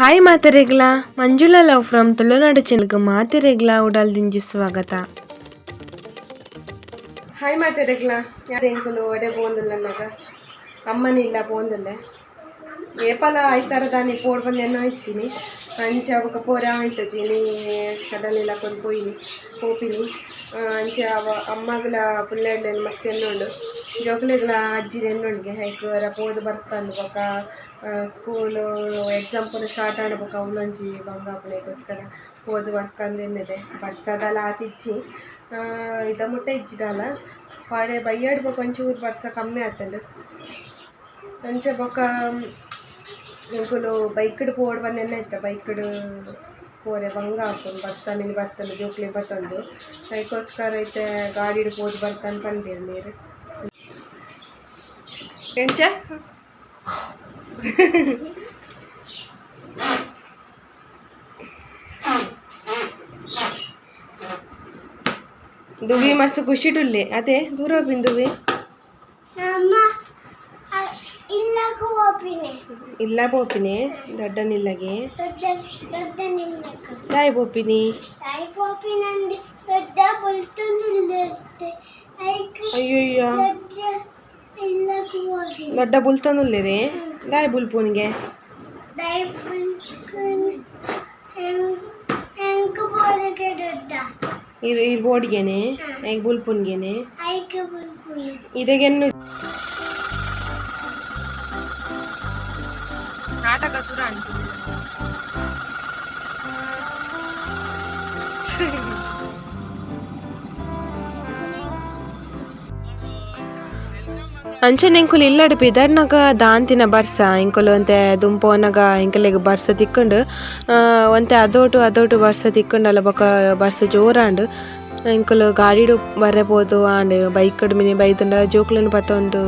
Hi ಮಾತೆರೆಗ್ಲಾ, Manjula love from Tulunadu ಚಾನೆಲ್ಗ್ ಮಾತೆರೆಗ್ಲಾ ಉಡಲ್ದಿಂಜಿ ಸ್ವಾಗತ. ಹಾಯ್ ಮಾತೆರೆಗ್ಲಾ, ಎಂಕುಲು ಒಡೆ ಪೋಂದುಲ್ಲನಾಗ ಅಮ್ಮನಿಲ್ಲ ಪೋಂದುಲ್ಲೆ. ಏಪಲ ಐತಾರ ದಾನಿ ಪೋಡ್ ಬಂದು ಇತ್ತೀನಿ. ಅಂಚ ಬೊಕ ಪೋರ ಆಯ್ತಜಿ ನೀ ಸಡನ್ ಇಲ್ಲ ಕೊಂಡು ಪೋಯಿನಿ ಪೋಪಿನಿ. ಅಂಚ ಅವ ಅಮ್ಮಗ್ಲ ಪುಲ್ಲೆಡ್ಲೆನ್ ಮಸ್ತ್ ಎನ್ನುಂಡು, ಜೋಕುಲೆಗ್ಲ ಅಜ್ಜಿನ ಎನ್ನುಂಡಿಗೆ. ಹೈಕ್ ಪೋದು ಬರ್ತಂದು ಬೊಕ ಸ್ಕೂಲು ಎಕ್ಸಾಮ್ ಪೂರ ಸ್ಟಾರ್ಟ್ ಆಂಡ ಬೊಕ ಅವ್ಲೊಂಜಿ ಬಂಗ ಆಪುನೆಗೋಸ್ಕರ ಪೋದು ಬರ್ಕಂದು ಎನ್ನಿದೆ. ಬರ್ಸದಲ ಆತಿಜ್ಜಿ, ಇದ ಮುಟ್ಟ ಇಜ್ಜಿದಾಲ. ಪಾಡೆ ಬಯ್ಯಾಡ್ ಬೊಕ ಒಂಚೂರು ಬರ್ಸ ಕಮ್ಮಿ ಆತಂಡು. ಅಂಚ ಬೊಕ ಎಂಕುಲು ಬೈಕ್ಡ್ ಪೋಡ್ ಬಂದು ಇತ್ತ, ಬೈಕ್ಡ್ ಪೋರೆ ಬಂಗ ಆಪುಂಡು ಬರ್ಸ ಮಿನಿ ಬತ್ತಂಡು ಜೋಕ್ಲೆಗ್ ಬತ್ತೊಂದು. ಅದಕ್ಕೋಸ್ಕರ ಇತ್ತೆ ಗಾಡಿಡ್ ಪೋದು ಬರ್ಕಂದು ಪಂಡೇರು ಮೇರ್. ಎಂಚ ದುವಿ ಮಸ್ತ್ ಖುಷಿ ಟುಲ್ಲೆ ಅದೇ ದೂರ ಹೋಪಿನ ದುವಿ. ಇಲ್ಲ ಪೋಪಿನಿ ದೊಡ್ಡನಿಲ್ಲಗೆ ದಾಯ್ ಪೋಪಿನಿ. ಅಯ್ಯಯ್ಯೋ, ದೊಡ್ಡ ಬುಲ್ತನುಲ್ಲೇರಿ, ದಾಯ್ ಬುಲ್ಪುನಿಗೆ. ಇದು ಈ ಬೋರ್ಡ್ಗೆನೆ ಐಕ್ ಬುಲ್ಪುನ್ಗೆನೆ ಇರೆಗೆನ್ನು ನಾಟಕ ಸುರ. ಅಂಚನೆ ಎಂಕುಲು ಇಲ್ಲಡ್ ಪಿದಡ್ನಗ ದಾಂತಿನ ಬರ್ಸ ಎಂಕುಲು ಒಂತೆ ದುಂಪೋನಗ ಎಂಕಲೆಗ್ ಬರ್ಸ ತಿಕ್ಕುಂಡು. ಒಂತೆ ಅದೋಟು ಅದೋಟು ಬರ್ಸ ತಿಕ್ಕುಂಡಲ ಬೊಕ ಬರ್ಸ ಜೋರಾಂಡ್. ಎಂಕುಲು ಗಾಡಿಡ್ ಬರ್ರೆ ಪೋದು ಆಂಡ್, ಬೈಕ್ಡ್ ಮಿನಿ ಬೈದುಂಡ ಜೋಕುಲೆನ್ ಪತೊಂದು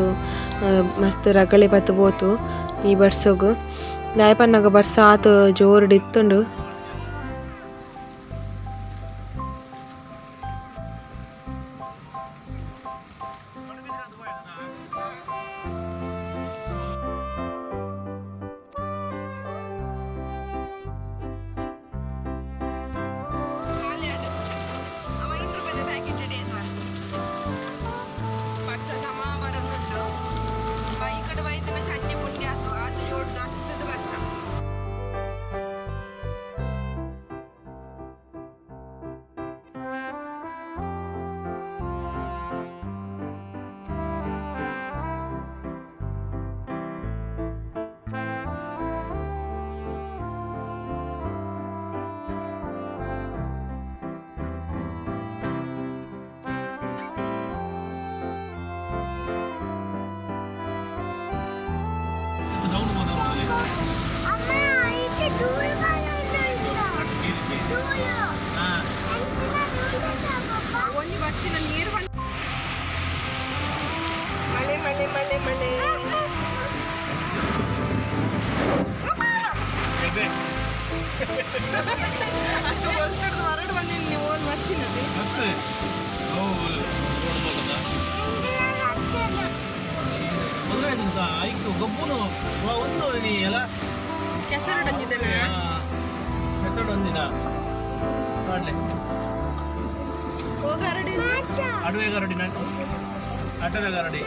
ಮಸ್ತ್ ರಗಳೆ ಪತ್ತು ಪೋತು ಈ ಬರ್ಸೊಗು. ದಾಯೆ ಪನ್ನಗ ಬರ್ಸ ಆತ್ ಜೋರುಡು ಇತ್ತುಂಡು. ಮಳೆ ಮಳೆ ಮಳೆ ಮಳೆ. ಹೊರಡು ಬಂದಿನಿ, ನೀವು ಹೋಗಿ ಬರ್ತೀನದಿ. ಕೆಸರು ಬಂದಿದ್ದಾನೆ. ಕೆಸರು ಒಂದಿನ ಮಾಡ್ಲೆ. ಹೋಗರಡಿ. ಅಡುವೆ ಗರಡಿ, ಅಡ್ಡದ ಗರಡಿ.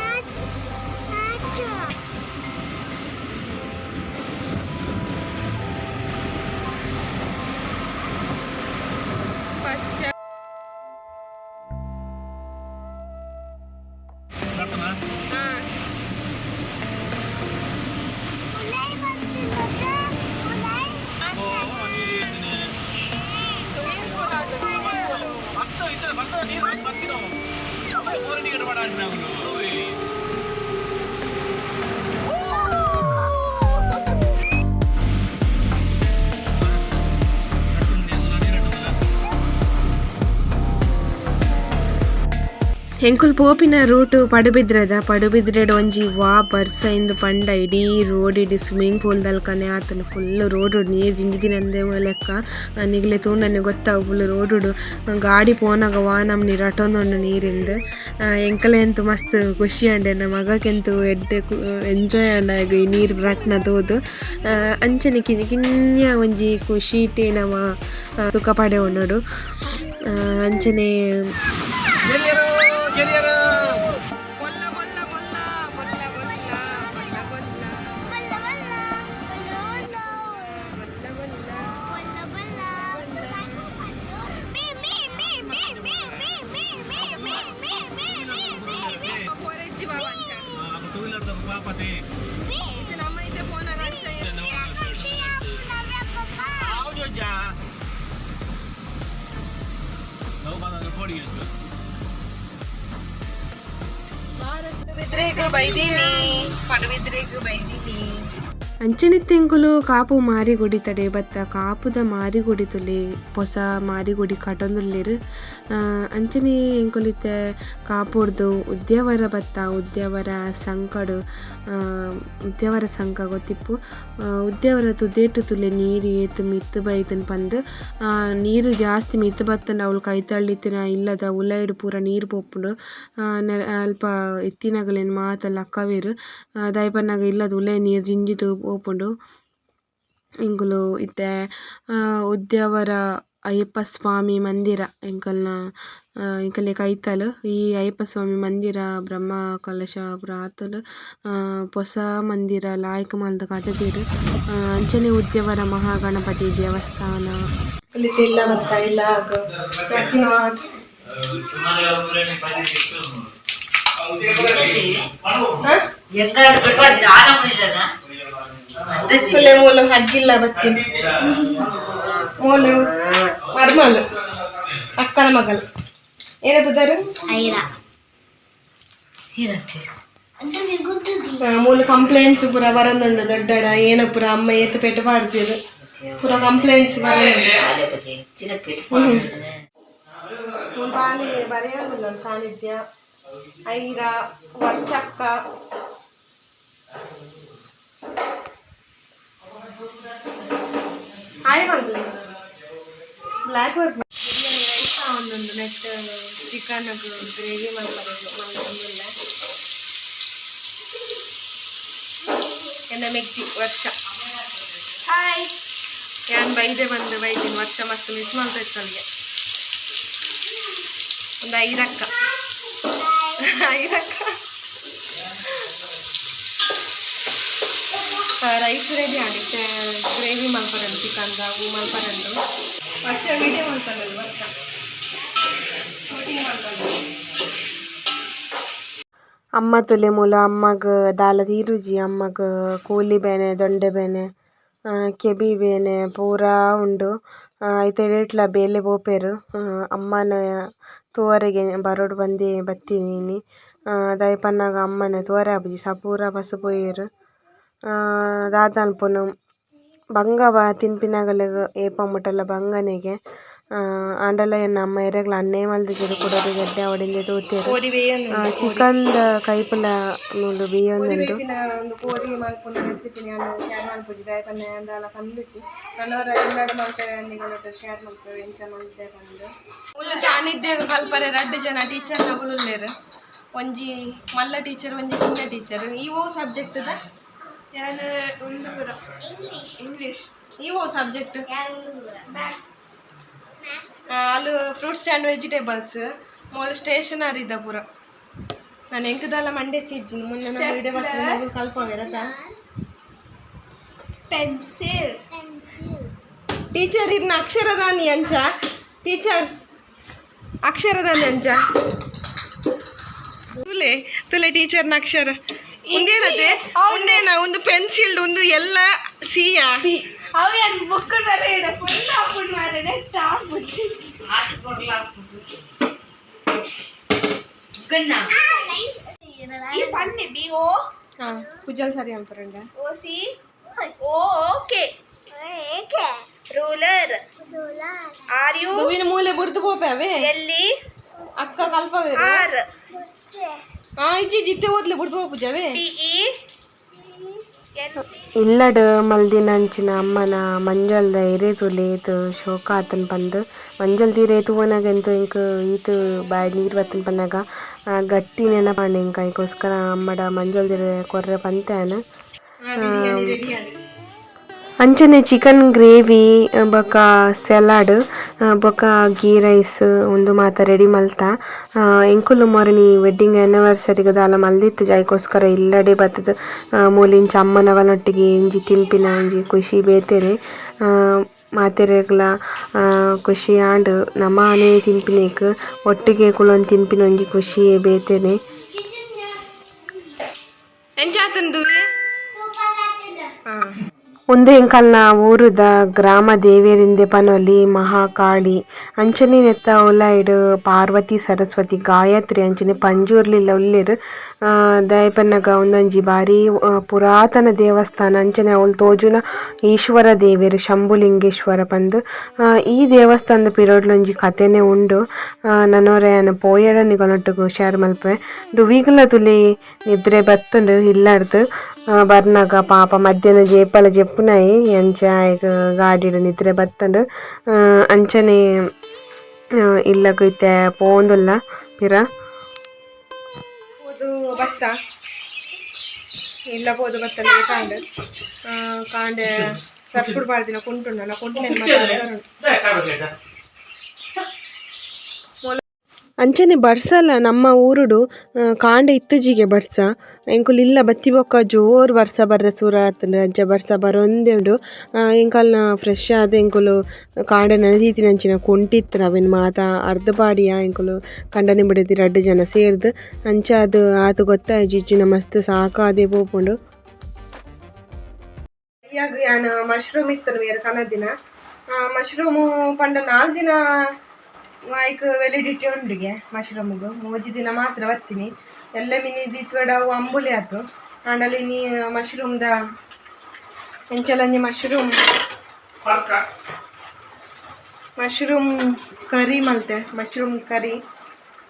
ಎಂಕುಲು ಪೋಪಿನ ರೂಟ್ ಪಡುಬಿದ್ರೆದ ಪಡುಬಿದ್ರೆಡ್ ಒಂಜಿ ವಾ ಬರ್ಸ ಇಂದು ಪಂಡ ಇಡೀ ರೋಡ್ ಇಡೀ ಸ್ವಿಮ್ಮಿಂಗ್ ಪೂಲ್ ದಲ್ಕನೆ ಆತುಂಡು. ಫುಲ್ ರೋಡ್ ನೀರು ಜಿಂಜಿದಿನಂದೆ ಲೆಕ್ಕ ನಿಗಲೆ ತೂಂಡನೆ ಗೊತ್ತಾವು ಫುಲ್ ರೋಡುಡು ಗಾಡಿ ಪೋನಗ ವಾ ನಮ್ನಿ ರಟೊಂದುಂಡು ನೀರಿಂದು. ಎಂಕಲೆಂತು ಮಸ್ತ್ ಖುಷಿ ಆಂಡ್ ಎನ್ನ ಮಗಕೆಂತು ಎಡ್ಡೆ ಎಂಜಾಯ್ ಆಂಡ್ ಆಯಗ್ ಈ ನೀರು ರಟ್ನ ತೂದು. ಅಂಚನೆ ಕಿನ್ಯ ಕಿನ್ಯ ಒಂಜಿ ಖುಷಿಟೇ ನಮ ಸುಖ ಪಡೆವೊನೊಡು. ಅಂಚನೆ ಅಂಚನೆ ಕಾಪು ಮಾರಿಗುಡಿ ತಡೆ ಬತ್ತ ಕಾಪುದ ಮಾರಿಗುಡಿ ತುಲೆ ಪೊಸ ಮಾರಿಗುಡಿ ಕಟೊಂದುಲ್ಲೆರ್. ಅಂಚನೆ ಎಂಕುಲು ಇತ್ತೆ ಕಾಪುಡ್ದು ಉದ್ಯಾವರ ಬತ್ತ ಉದ್ಯಾವರ ಸಂಕಡು ಉದ್ಯಾವರ ಸಂಕ ಗೊತ್ತಿಪ್ಪು. ಉದ್ಯಾವರ ತುದೇಟು ತುಲೆ ನೀರು ಏತ್ ಮಿತ್ತ್ ಬೈದುಂಡು ಪಂದ್ ನೀರು ಜಾಸ್ತಿ ಮಿತ್ತ್ ಬತ್ತುಂಡ ಅವ್ಲು ಕೈತಲ್ ಇತ್ತಿನ ಇಲ್ಲದ ಉಲಯಿಡ್ ಪೂರ ನೀರು ಪೋಪುಂಡು. ಅಲ್ಪ ಇತ್ತಿನಗಲೆನ್ ಮಾತ ಲಕ್ಕವೆರ್ ದಾಯೆ ಪನ್ನಗ ಇಲ್ಲದ ಉಲಯಿ ನೀರು ಜಿಂಜಿದ್ ಪೋಪುಂಡು. ಎಂಕುಲು ಇತ್ತೆ ಉದ್ಯಾವರ ಅಯ್ಯಪ್ಪ ಸ್ವಾಮಿ ಮಂದಿರ ಎಂಕಲ್ನ ಎಂಕಲ್ನ ಕೈತಲ್ ಈ ಅಯ್ಯಪ್ಪ ಸ್ವಾಮಿ ಮಂದಿರ ಬ್ರಹ್ಮ ಕಲಶ ಪೂರ ಆತುಂಡು. ಪೊಸ ಮಂದಿರ ಲಾಯ್ಕ್ ಮಲ್ತ್ ಕಟುದೆರ್. ಅಂಚನೆ ಉದ್ಯಾವರ ಮಹಾಗಣಪತಿ ದೇವಸ್ಥಾನ. ಮೂಲು ಹಜ್ಜಿಲ್ಲ ಬತ್ತೀನಿ ಮೂಲು ಮರ್ಮಲು ಅಕ್ಕನ ಮಗಲು ಏನೇ ಬುದಾರು ಮೂಲು ಕಂಪ್ಲೇಂಟ್ಸ್ ಪೂರ ಬರಂದುಂಡು ದೊಡ್ಡಡ ಏನ ಪೂರ ಅಮ್ಮ ಏತ್ ಪೆಟ್ಟು ಪಾಡ್ತೀರು ಪೂರ ಕಂಪ್ಲೇಂಟ್ಸ್ ಬರಂದುಂಡು. ಬಾಲಿ ಬರೆಯೊಂದುಲ್ಲ ಸಾನ್ನಿಧ್ಯ ಐರಾ ವರ್ಷಕ್ಕ ಹಾಯ್ ಮಲ್ಪುಲೆ ಬ್ಲ್ಯಾಕ್ ವರ್ಕ್ ಬಿರಿಯಾನಿ ರೈಸ್ ಒಂದೊಂದು ನೆಟ್ ಚಿಕನ್ ಗ್ರೇವಿ ಮಲ್ಪರೆ ಮಲ್ತೊಂದುಲ್ಲೆ. ಎನ್ನ ಮೆಗ್ದಿ ವರ್ಷ ಹಾಯ್ ಯಾನ್ ಬೈದೆ ಬಂದು ಬೈದಿನ ವರ್ಷ ಮಸ್ತ್ ಮಿಸ್ ಮಲ್ತಿತ್ತಲ್ಗೆ ಒಂದು ಐರಕ್ಕ ಐರಕ್ಕ. ರೈಸ್ ರೆಡಿ ಆಗುತ್ತೆ ಗ್ರೇವಿ ಮಲ್ಪರಂಡು ಚಿಕನ್ದ ಅವು ಮಲ್ಪರಂಡು. ವರ್ಷ ವೀಡಿಯೋ ಮಲ್ಪಂಡು ವರ್ಷ ಶೂಟಿಂಗ್ ಮಲ್ಪಂಡು. ಅಮ್ಮ ತುಲೆ ಮೂಲ ಅಮ್ಮಗ್ ದಾಲ ತೀರುಜಿ ಅಮ್ಮಗ್ ಕೂಲಿ ಬೇನೆ ದೊಂಡೆ ಬೇನೆ ಕೆಬಿ ಬೇನೆ ಪೂರಾ ಉಂಡು. ಐತ ಎಡೆಟ್ಲ ಬೇಲೆ ಪೋಪೆರ್. ಅಮ್ಮನ ತೂವರೆಗೆ ಬರೊಡು ಪಂದೇ ಬತ್ತಿನಿ. ದಾಯೆ ಪನ್ನಗ ಅಮ್ಮನ ತೂವರೆ ಆಪುಜಿ ಸಪೂರ ಬಸ್ಸ್ ಪೋಯೆರ್. ದಾದ ಮನ್ಪುನು ಬಂಗ ತಿನ್ಪಿನಗಲೆಗ್ ಏಪ ಮುಟಲ ಬಂಗನೆಗೆ. ಆಂಡಲ ಎನ್ನ ಅಮ್ಮ ಏರೆಗ್ಲ ಅನ್ನೇ ಮಲ್ದಿಜೆರ್ ಕುಡೊರಿ ಎಡ್ಡೆ ಆವಡ್ ತೂತೆರ್. ಚಿಕನ್ ದ ಕೈಪುಲ ಮೂಲು ಬೇಯೊಂದುಂಡು. ಒಂದು ಕೋರಿ ಮಲ್ಪುನ ರೆಸಿಪಿ ಯಾನ್ ಶೇರ್ ಮಲ್ಪುಜಿ ದಾಯೆ ಪಂಡ ಯಾನ್ ದಾಲ ಪಂದುಜಿ ನನೊರ ಇಲ್ಲಡ್ ಮಲ್ಪೆರೆ ನಿಗಲೊಟ್ಟು ಶೇರ್ ಮಲ್ಪುವೆ ಎಂಚ ಮಲ್ತೆ ಪಂದ್. ಮೂಲು ಸಾನ್ನಿಧ್ಯ ಕಲ್ಪರೆ ರಡ್ಡ್ ಜನ ಟೀಚರ್ ನಗುಲು ಉಲ್ಲೆರ್. ಒಂಜಿ ಮಲ್ಲ ಟೀಚರ್ ಒಂಜಿ ಕಿನ್ನ ಟೀಚರ್. ಈ ಓ ಸಬ್ಜೆಕ್ಟ್ ದ ಯಾನ್ ಉಂದು ಪೂರ ಇಂಗ್ಲೀಷ್. ಈ ಓ ಸಬ್ಜೆಕ್ಟ್ ಅಲ್ಲು ಫ್ರೂಟ್ಸ್ ಆ್ಯಂಡ್ ವೆಜಿಟೇಬಲ್ಸ್ ಮೂಲು ಸ್ಟೇಷನರಿ ಇದ ಪೂರ. ನಾನು ಎಂಕದಲ್ಲ ಮಂಡೆ ಇಜ್ಜಿ ಮೊನ್ನೆ ನಮ್ಮ ವಿಡಿಯೋ ಬರ್ತದೆ ಕಲ್ಪವೇರತ. ಪೆನ್ಸಿಲ್. ಟೀಚರ್ ಇರ್ನ ಅಕ್ಷರದಾನಿ ಅಂಚ ಟೀಚರ್ ಅಕ್ಷರದಾನಿ ಅಂಚ ತುಲೆ ತುಲೆ ಟೀಚರ್ನ ಅಕ್ಷರ ಉಂದೇನತೆ ಉಂದೇನ ಒಂದು ಪೆನ್ಸಿಲ್ ಒಂದು ಎಲ್ಲ ಸಿಯಾ. ಅವು ಯಾನ್ ಬುಕ್ ಬರೆಯಡ ಫುಲ್ ಆಪುಂಡು ಮಾರ್ರೆ ಟಾಪ್. ಈ ಪನ್ನೆ ಬಿ ಓ ಹಾ ಕುಜಲ್ ಸರಿ ಅನ್ಪರಂಡ. O C O okay ruler R U ದುವಿನ ಮೂಲೆ ಬುಡ್ದು ಪೋಪೆ ಅವೇ ಎಲ್ ಇ ಅಕ್ಕ ಕಲ್ಪವೇರು ಆರ್ ಆ ಇಜ್ಜಿ ಜಿತ್ತೆ ಓದ್ಲೆ ಬುಡ್ದು ಹೋಗ್ಪುಜವೇ. ಇಲ್ಲಡ್ ಮಲ್ದಿನಂಚಿನ ಅಮ್ಮನ ಮಂಜಲ್ದ ಇರೆ ತೂಲೆ ಏತ್ ಶೋಕ ಆತುಂಡು ಪಂದ್. ಮಂಜಲ್ದ ಇರೆ ತೂವನಗ ಎಂತ ಎಂಕ್ ಈತ್ ಬಾಯಿಡ್ ನೀರ್ ಬತ್ತುಂಡು ಪನ್ನಗ ಗಟ್ಟಿ ನೆನಪಾಂಡ್ ಎಂಕ್. ಐಕೋಸ್ಕರ ಅಮ್ಮಡ ಮಂಜಲ್ದ ಇರೆ ಕೊರ್ರೆ ಪಂತೆ ಯಾನ್. ಬಿರಿಯಾನಿ ರೆಡಿ ಆಂಡ್. ಅಂಚನೆ ಚಿಕನ್ ಗ್ರೇವಿ ಬೊಕ ಸಲಾಡ್ ಬೊಕ ಗೀ ರೈಸ್ ಉಂದು ಮಾತ ರೆಡಿ ಮಲ್ತ. ಎಂಕುಲು ಮೊರಣಿ ವೆಡ್ಡಿಂಗ್ ಆನಿವರ್ಸರಿಗ್ ದಾಲ ಮಲ್ದಿತ್ತಿಜ. ಐಕೋಸ್ಕರ ಇಲ್ಲಡೆ ಬತ್ತುದು ಮೂಲು ಇಂಚ ಅಮ್ಮನಗಲ್ನೊಟ್ಟಿಗೆ ಇಂಜಿ ತಿನ್ಪಿನ ಒಂಜಿ ಖುಷಿ ಬೇತೆನೆ. ಮಾತೆರೆಗ್ಲ ಖುಷಿ ಆಂಡ್. ನಮನೆ ತಿನ್ಪಿನೇಕ್ ಒಟ್ಟಿಗೆ ಕುಲೊಂದು ತಿನ್ಪಿನ ಒಂಜಿ ಖುಷಿಯೇ ಬೇತೆನೆ. ಎಂಚ ಆತುಂಡು? ಉಂದು ಎಂಕಲ್ನ ಊರುದ ಗ್ರಾಮ ದೇವೆರಿಂದೆ ಪನೊಲಿ, ಮಹಾಕಾಳಿ. ಅಂಚನೆ ನೆತ್ತ ಉಲಾಯಿಡ್ ಪಾರ್ವತಿ, ಸರಸ್ವತಿ, ಗಾಯತ್ರಿ ಅಂಚನೆ ಪಂಜುರ್ಲಿಲ ಉಲ್ಲೆರ್. ದಾಯೆ ಪನ್ನಗ ಉಂದೊಂಜಿ ಬಾರಿ ಪುರಾತನ ದೇವಸ್ಥಾನ. ಅಂಚನೆ ಅವ್ಲು ತೋಜುನ ಈಶ್ವರ ದೇವೆರ್, ಶಂಭುಲಿಂಗೇಶ್ವರ ಪಂದ್. ಈ ದೇವಸ್ಥಾನದ ಪಿರವುಡ್ಲ ಒಂಜಿ ಕಥೆನೆ ಉಂಡು. ನನೊರ ಯಾನ್ ಪೋಯೆಡ ನಿಕಲ್ನೊಟ್ಟುಗು ಶೇರ್ ಮಲ್ಪುವೆ. ದುವಿಗುಲ ತೂಲೆ, ನಿದ್ರೆ ಬತ್ತುಂಡು. ಇಲ್ಲಡ್ದ್ ಬರ್ನಗ ಪಾಪ ಮಧ್ಯಾಹ್ನ ಜೇಪಲ ಜೆಪ್ಪುನಾಯೆ, ಅಂಚ ಆಯಗ್ ಗಾಡಿಡ್ ನಿದ್ರೆ ಬತ್ತುಂಡು. ಅಂಚನೆ ಇಲ್ಲಗ್ ಇತ್ತೆ ಪೋವೊಂದುಲ್ಲ ಪಿರ. ಪೋದು ಬತ್ತ, ಇಲ್ಲ ಪೋದು ಬತ್ತ. ಲೇಟ್ ಆಂಡ್. ಕಾಂಡೆ ಸರ್ಪುಡ್ ಪಾಡ್ದಿನ ಕುಂಟುಂಡ ನಾ ಕುಂಟು. ಅಂಚನೆ ಬರ್ಸಲ ನಮ್ಮ ಊರುಡು ಕಾಂಡೆ ಇತ್ತುಜಿಗೆ ಬರ್ಸ. ಎಂಕುಲು ಇಲ್ಲ ಬತ್ತಿ ಬೊಕ್ಕ ಜೋರು ಬರ್ಸ ಬರ್ರೆ ಸುರು ಆತುಂಡು. ಅಂಚ ಬರ್ಸ ಬರೊಂದೆ ಉಂಡು. ಎಂಕಲ್ನ ಫ್ರೆಶ್ ಆದ್ ಎಂಕುಲು ಕಾಂಡೆ ನನೆದೀತಿನಂಚಿನ ಕುಂಟು ಇತ್ತುಂಡು, ಅವೆನ್ ಮಾತ ಅರ್ದ್ ಪಾಡಿಯ ಎಂಕುಲು, ಕಂಡನೆ ಬುಡೆದಿ ರಡ್ಡ್ ಜನ ಸೇರ್ದ್. ಅಂಚಾದ್ ಆತ್ ಗೊತ್ತಾಯಿಜಿ, ಇಜ್ಜಿಂಡ ಮಸ್ತ್ ಸಾಕಾದೆ ಪೋಪುಂಡು. ಅಯ್ಯಾಗ್ ಯಾನ್ ಮಶ್ರೂಮ್ ಇತ್ತುಂಡು ಮೇರ್ ಕನದಿನ. ಮಶ್ರೂಮು ಪಂಡ 4 ದಿನ ಐಕ್ ವ್ಯಾಲಿಡಿಟಿ ಉಂಡುಗೆ. ಮಶ್ರೂಮ್ಗು 3 ದಿನ ಮಾತ್ರ ಬತ್ತೀನಿ. ಎಲ್ಲ ಮಿನಿ ದೀತ್ವಡ ಅವು ಅಂಬುಲಿ ಆತು. ಆಂಡಲ ಇನಿ ಮಶ್ರೂಮ್ದ ಎಂಚಲ ಒಂಜಿ ಮಶ್ರೂಮ್ ಮಶ್ರೂಮ್ ಕರಿ ಮಲ್ತೆ. ಮಶ್ರೂಮ್ ಕರಿ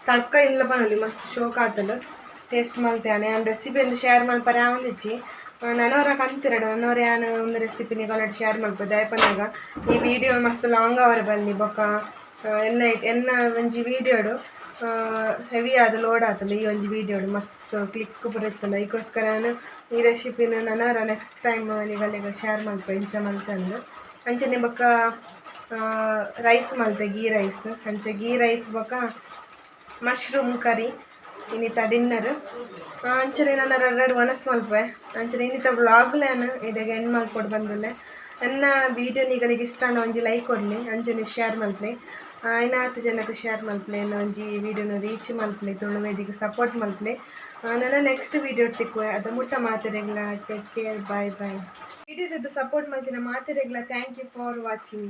ತಡ್ಕ ಇಂದ್ಲ ಪನೊಲಿ, ಮಸ್ತ್ ಶೋಕ್ ಆತುಂಡು. ಟೇಸ್ಟ್ ಮಲ್ತೆ. ಯಾನ್ ರೆಸಿಪಿ ಒಂದು ಶೇರ್ ಮಲ್ಪರೆ ಆವೊಂದಿಜ್ಜಿ. ನನೊರ ಕಂತಿರಡ ನನೊರ ಯಾನ್ ಒಂದು ರೆಸಿಪಿ ನಿಕಲ್ನೊಟ್ಟು ಶೇರ್ ಮಲ್ಪೆ. ದಾಯೆ ಪನ್ನಗ ಈ ವಿಡಿಯೋ ಮಸ್ತ್ ಲಾಂಗ್ ಅವರ್ ಬಲ್ಲಿ. ಬೊಕ್ಕ ಎನ್ನ ಎನ್ನ ಒಂಜಿ ವೀಡಿಯೋಡು ಹೆವಿ ಆದ್ ಲೋಡ್ ಆತುಂಡು. ಈ ಒಂಜಿ ವೀಡಿಯೋಡು ಮಸ್ತ್ ಕ್ಲಿಕ್ ಪೂರ ಇತ್ತುಂಡು. ಐಕೋಸ್ಕರ ಯಾನ್ ಈ ರೆಸಿಪಿನ ನನೊರ ನೆಕ್ಸ್ಟ್ ಟೈಮ್ ನಿಗಲೆಗ್ ಶೇರ್ ಮಲ್ಪೆ ಇಂಚ ಮಲ್ತಂದು. ಅಂಚನೆ ಬೊಕ್ಕ ರೈಸ್ ಮಲ್ತೆ, ಗೀ ರೈಸ್. ಅಂಚ ಗೀ ರೈಸ್ ಬೊಕ್ಕ ಮಶ್ರೂಮ್ ಕರಿ ಇನ್ನಿತ ಡಿನ್ನರ್. ಅಂಚನೆ ನನ್ನ ರಡ್ಡ್ ವನಸ್ ಮಲ್ಪುವೆ. ಅಂಚನೆ ಇನ್ನಿತ ವ್ಲಾಗ್ಲೇನ್ ಇಡೆಗ್ ಎಂಡ್ ಮಲ್ಪೊಡು ಬಂದುಲ್ಲೆ. ಎನ್ನ ವೀಡಿಯೋ ನಿಗಲಿಗೆ ಇಷ್ಟ ಆಂಡ ಒಂಜಿ ಲೈಕ್ ಕೊರ್ಲೆ, ಅಂಚನೆ ಶೇರ್ ಮಲ್ಪಲೆ, ಆಯ್ನಾತ್ ಜನಕ್ಕೆ ಶೇರ್ ಮಲ್ಪಲೆ, ಎನ್ನ ಒಂಜಿ ವೀಡಿಯೋನ ರೀಚ್ ಮಲ್ಪಲೆ, ತುಳುವೇದಿಗೆ ಸಪೋರ್ಟ್ ಮಲ್ಪಲೆ. ನನ್ನ ನೆಕ್ಸ್ಟ್ ವೀಡಿಯೋ ತಿಕ್ಕುವೆ. ಅದ ಮುಟ್ಟ ಮಾತೆರೆಗ್ಲ ಟೇಕ್ ಕೇರ್, ಬಾಯ್ ಬಾಯ್. ವಿಡಿಯೋದ ಸಪೋರ್ಟ್ ಮಲ್ತಿನ ಮಾತೆರೆಗ್ಲ thank you for watching.